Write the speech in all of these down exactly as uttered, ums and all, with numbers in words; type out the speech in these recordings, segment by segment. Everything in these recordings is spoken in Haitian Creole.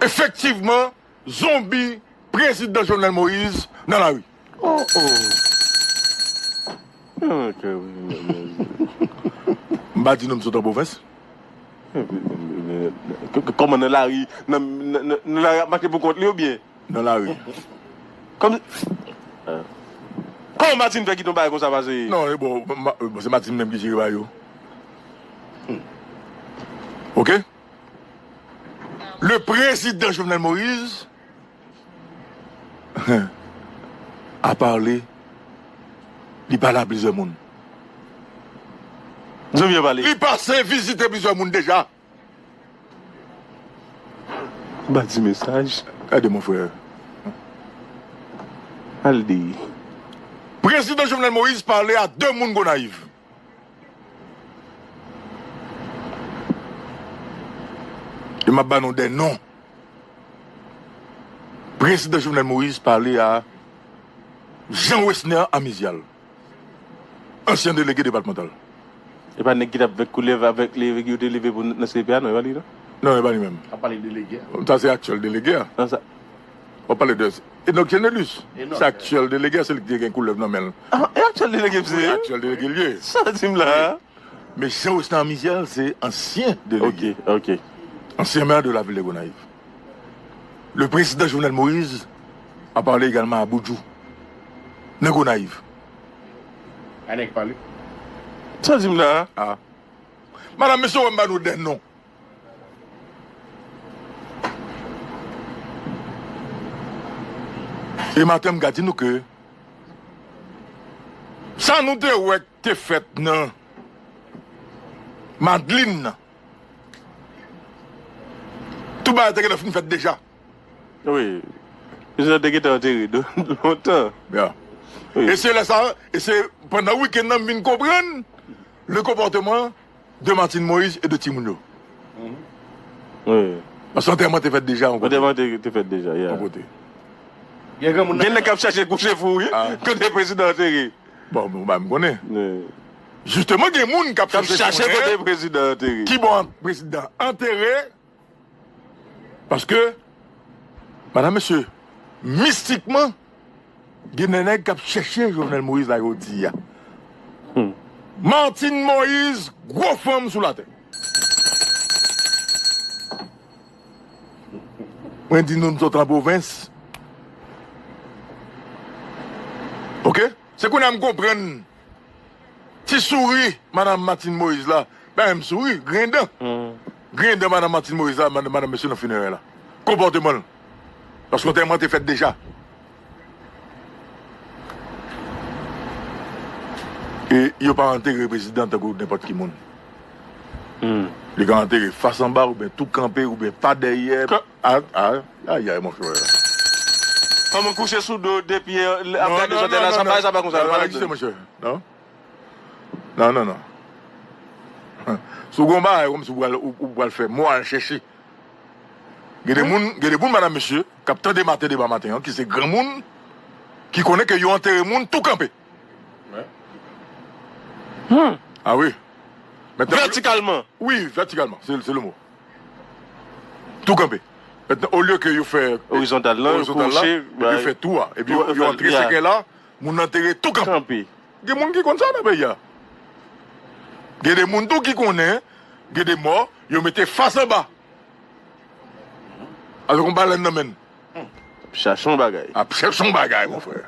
Efektivman, zonbi prezidan Jovenel Moïse nan lari. Oh, oh. M pa di nou m sot an pwovens. Kòman nan lari, nan, nan, nan, nan lari ap mache pou kont li oubyen? Nan lari. Kòm, kòman Martine fè kite yon bagay konsa pase? Non, e bon, ma, bon, se Martine menm ki jere bagay yo. Ok? Le président Jovenel Moïse a parlé, li pale a plizyè moun. Zanmi an pale. Li pase vizite plizyè moun deja. Bati mesaj. Gade, mon frè. Al di. Prezidan Jovenel Moïse pale a de moun Gonayiv. E m ap ba nou de non. Prezidan Jovenel Moïse pale a Jean Wesner Amizial, ansyen delege depatmantal. E pa nèg ki t ap vèk koulèv avèk li, yo te leve pou nan C P A, non, e pa li, non? Non, e pa li menm. Ap pale delege a. Sa se aktyèl delege a. Nan sa. W ap pale de Enock Genelus. Enock, se aktyèl delege a, se li ki te gen koulèv nan men l. Ah, e aktyèl delege, wi, misye? Aktyèl delege l ye. Sa w di m la a? Men Jean Wesner Amizial se ansyen delege. Ok, ok. Ancien maire de la ville de Gonayiv. Le président Jovenel Moïse a parlé également à Boudjou, nan Gonayiv. A nèg pale. Sa w di m la a? Ah. Madanm, mesye, w wè m ba nou de non. E maten, m ka di nou ke sa nou te wè k te fèt nan Madlin nan, tout bagay te gentan fin fèt deja. Wi. Prezidan te gentan antere do-, lontan. Ya. Wi. E se lè sa, e se pandan wikenn nan m vin konprann le konpòteman de Martine Moïse e de timoun yo. Wi. Paske antèman te fèt deja yon kote. Antèman te, te fèt deja, ya. Yon kote. Gen granmoun nan. Gen nèg k ap chache kouche fou, wi. Ah. Kote prezidan antere. Bon, bon, ba m konnen. Wi. Jisteman, gen moun k ap chache konnen kote prezidan antere. Ki bò prezidan antere. Paske, madanm, mesye, mistikman, gen de nèg k ap chèche Jovenel Moïse la yo di a. Hmm. Martine Moïse, gwo fanm sou latè. Mwen di nou, m sot an pwovens. Ok? Se kounye a m konprann ti souri madanm Martine Moïse la. Bagay m souri, grenn dan. Hmm. Grenn dan madanm Martine Moïse la, madanm, madanm mesye nan finerè la. Konpòteman l. Paske antèman te fèt deja. E yo pa antere prezidan tankou nenpòt ki moun. Hmm. Li ka antere fas anba, oubyen tou kanpe, oubyen pa dèyè. Ka- A, a, ayayay, mon frè. Fanm kouche sou do depi, euh, ap gade zòtèl la, sa pa, sa pa konsa, non, non, non, non, non, non, non. Si w gen yon bagay kòmsi w pral, ou, ou pral fè mò al chèche. Gen de moun, gen de moun, madanm, mesye, k ap tande maten deba maten an, ki se granmoun, ki konnen ke yo antere moun tou kanpe. Hmm. Ah wi. Mentnan, vètikalman. Wi, vètikalman, se, se le mo. Tou kanpe. Mentnan, olye ke yo fè orizontal lan, yo fè tou a, epi yo, yo antre sekè la, moun nan antere tou kanpe. Gen moun ki konn sa nan peyi a. Gen de moun tou ki konnen, gen de mò, yo mete fas anba. Avèk yon balèn nan men l. Ap chache yon bagay. Ap chache yon bagay, mon frè.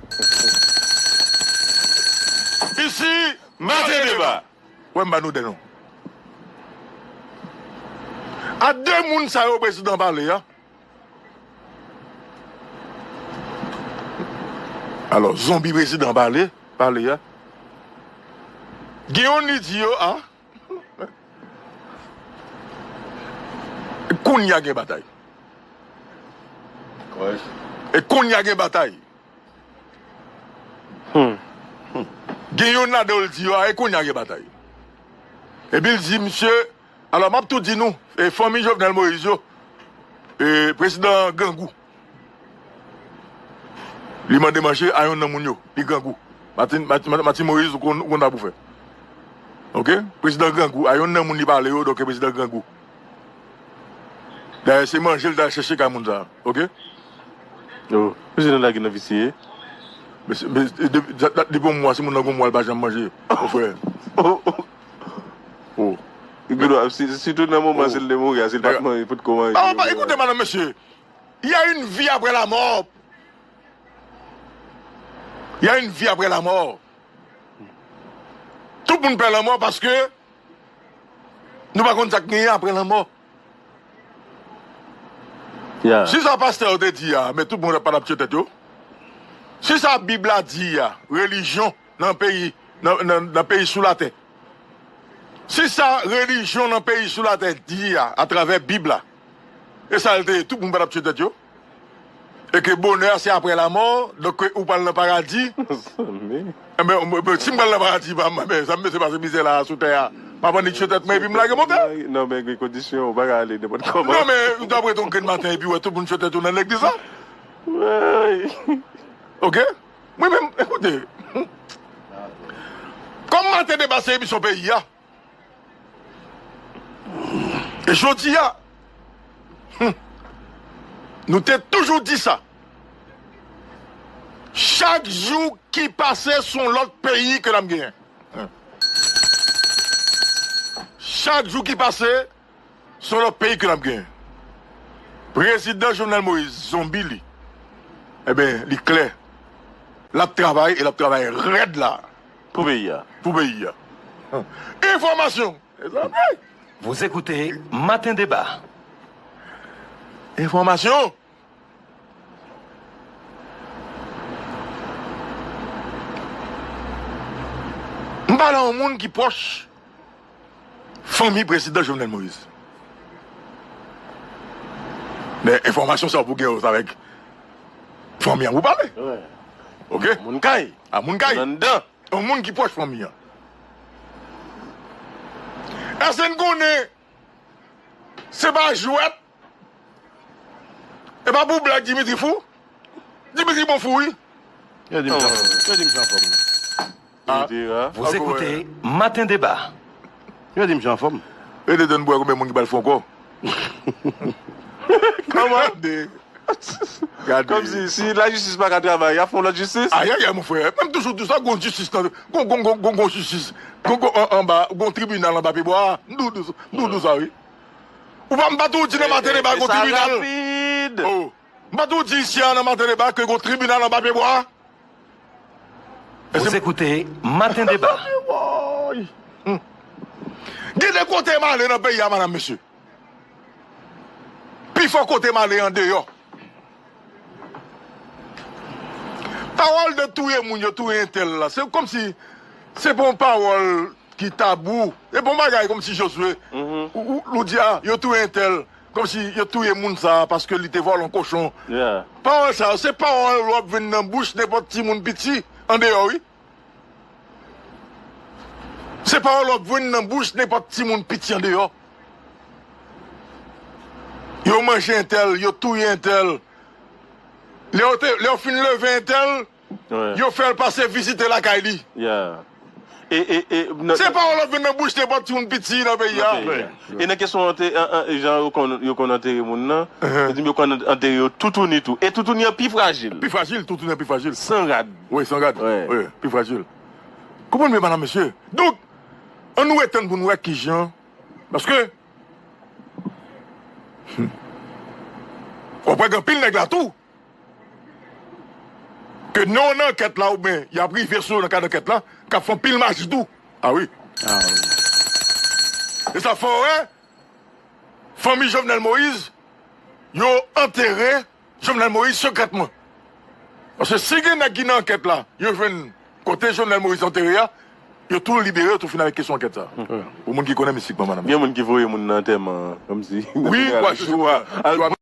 Isi, Maten Deba. Wè m ba nou de non. A de moun sa yo prezidan pale a. Alò, zonbi prezidan pale, pale a. Gen youn li di yo, a. Kounye a gen batay. E kounye a gen batay. Hmm. Gen youn ladan yo l di yo, a, e kounye a gen batay. Epi l di, misye, alò, m ap tou di nou, e, fanmi Jovenel Moïse yo, e, prezidan grangou. Li mande manje a yonn nan moun yo, li grangou. Martine, Martine, Martine Moïse, ou konn, ou konn sa pou fè. Ok? Prezidan grangou, a yonn nan moun li pale yo, donk prezidan grangou. Dayè, se manje l t al chèche kay moun sa a, oke? Oh, mesye nan lage nan visye. Mesye, mesye, de- dat- dat- depi yon mwa, si moun nan gon mwa, l pa janm manje, mon frè. Oh, oh. Oh. Li gen dwa, si, sitou nan moman, oh, si l te mouri a, si l pa t manje, potko manje. Ah, pa, écoutez, madame, monsieur, il y a une vie après la mort. Il y a une vie après la mort. Tout moun pè lanmò paske nou pa konn sa k genyen apre lanmò. Yeah. Si sa pastè yo te di a, men tout moun pa t ap tiye tèt yo. Si sa Bib la di a, relijyon nan peyi, nan, nan, nan peyi sou latè. Si sa relijyon nan peyi sou latè di a, atravè Bib la, e sa l te ye, tout moun pa t ap tiye tèt yo. E ke bonè a se apre lanmò, donk ke ou pral nan paradi. Mezanmi. Enben, mwen, mwen, si m pral nan paradi, pa m, enben, sa m bezwen pase mizè la sou tè a. M ap annik tiye tèt mwen epi m lage monte. Non, men gen kondisyon, ou pa ka ale nenpòt kòman. Non, men ou t ap rete yon grenn maten epi wè tout moun tiye tèt yo nan legliz la. Ay. Oke? Mwen menm, ekoute. Kòm Maten Deba se emisyon peyi a, e jodi a, hmm, nou te toujou di sa. Chak jou ki pase, se yon lòt peyi ke n ap genyen. Hmm. Chak jou ki pase, se yon lòt peyi ke n ap genyen. Prezidan Jovenel Moïse, zonbi li, enben, li klè. L ap travay e l ap travay rèd la. Pou peyi a. Pou peyi a. Enfòmasyon. Mezanmi. Vous écoutez Matin Débat. Enfòmasyon. M pale a yon moun ki pwòch fanmi prezidan Jovenel Moïse. Men enfòmasyon sa pou gen yo, se avèk fanmi an pou pale. Wi. Oke? Moun kay. A moun kay. Moun anndan. Yon moun ki pwòch fanmi an. Èske n konnen se pa jwèt? E pa pou blag Dimitri fou? Dimitri bon fou, wi. Yo di m jan fòm. Yo di m jan fòm. Ah. Vous écoutez Matin Débat. Yo di m jan fòm. E de tann pou wè konbyen moun ki pral fè ankò. Kòman? Gade. Gade. Kòmsi, si lajistis pa ka travay, y ap fè yon lòt jistis? Ayayay, mon frè. Mwen m toujou di sa, gon jistis nan, gon, gon, gon, gon, gon jistis. Gon, gon, an, anba, gon tribinal anba pyebwa a. M toujou di sa, m toujou di sa, wi. Ou pa, m pa toujou di nan Maten Deba gon tribinal. E, e, e sa rapid. Oh. M pa toujou di isi a nan Maten Deba ke gon tribinal anba pyebwa a. Vous écoutez Matin Débat. Woy. Hmm. Gen de kote m ale nan peyi a, madam, mesye. Pifò kote m ale andeyò. Pawòl de touye moun, yo touye entèl la. Se kòmsi se pa yon pawòl ki tabou. E bon bagay kòmsi Jozye, ou, ou, ou di, a, yo touye entèl. Kòmsi yo touye moun sa a paske li te vòlè yon kochon. Yeah. Pawòl sa yo, se pawòl w ap jwenn nan bouch nenpòt timoun piti andeyò, wi. Se pawòl w ap jwenn nan bouch nenpòt timoun piti andeyò. Yo manje entèl, yo touye entèl. Lè yo te, lè yo fin leve entèl, wi, yo fè l pase vizite lakay li. Yeah. E, e, e, nan, se pawòl w ap jwenn nan bouch nenpòt timoun piti nan peyi a. Nan peyi a. Wi. E nan kesyon ante-, an, an, jan yo konn, yo konn antere moun nan, yo di m yo konn antere yo toutouni tou. E toutouni an pi frajil. Pi frajil, toutouni an pi frajil. San rad. Wi, san rad. Wi. Wi, pi frajil. Konprann byen, madam, mesye. Donk, ann nou ret tann pou n wè kijan. Paske, hmm, w ap wè gen anpil nèg la tou. Ke non nan ankèt la, oubyen y ap rive sou yo nan kad ankèt la, k ap fè anpil maji tou. A wi. A wi. E sa fè w wè, fanmi Jovenel Moïse, yo antere Jovenel Moïse sekrètman. Paske si gen nèg ki nan ankèt la, yo jwenn kote Jovenel Moïse antere a, yo tou libere, yo tou fin avèk kesyon ankèt sa. Hmm. Pou moun ki konnen mistikman, madam. Gen moun ki voye moun nan antèman an, kòmsi. Wi, jou a, jou a,